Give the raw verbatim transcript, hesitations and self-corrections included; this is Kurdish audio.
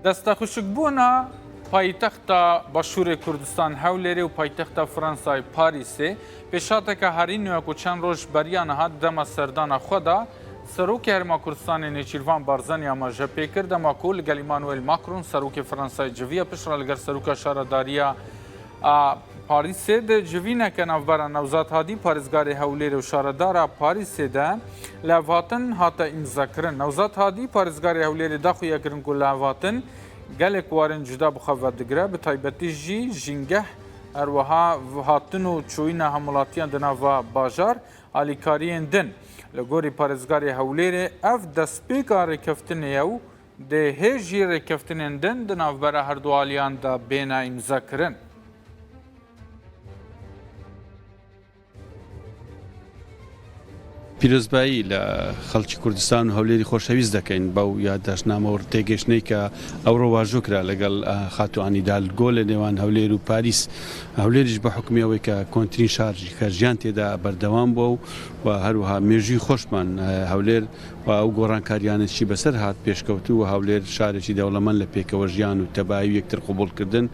Destexweşikbûna paytexta Başûrê Kurdistan Hewlêrê û paytexta Fransayê Parîsê pêşhateke herî nû ye ku çend roj beriya niha di dema serdana xwe de Serokê Herêma Kurdistanê Nêçîrvan Barzanî amaje pê kir, dema ku li gel Emmanuel Macron Serokê Fransayê civiya, piştre li gel Seroka Şaredariya a Parîsê di civîneke navbera Newzat Hadî, parêzgarê Hewlêrê û şaredara Parîsê de levhatin hate îmzekirin. Newzat Hadî, parêzgarê Hewlêrê, daxuya kirin ku levhatin gelek warên cuda bi xwe vedigre, bi taybetî jî jîngeh, her wiha hatin û çûyîna hemwelatiyan di nava bajar, alîkariyên din. Li gorî parêzgarê Hewlêrê ev destpêka rêkeftinê ye û dê hê jî rêkeftinên din di navbera herdu aliyan de bêne îmzekirin. پیرۆزبایی لە خەڵکی کوردستان و هەولێری خۆشەویست دەکەین بەو یادداشتنامە و تێگەشتنەی کە ئەوڕۆ واژۆ کرا لەگەڵ، ئە، خاتوو ئانیدال گۆ لە نێوان هەولێر و پاریس. هەولێریش بە حکمی ئەوەی کە کۆنترین شارژی کە ژیان تێدا بەردەوام بووە و، و هەروەها مێژووی خۆشمان، ئە، هەولێر و ئەو گۆڕانکاریانەی بەسەر هات پێشکەوتوو و هەولێر شارێکی دەوڵەمەند لە پێکەوە ژیان و تەبایی و یەکتر قبوڵکردن.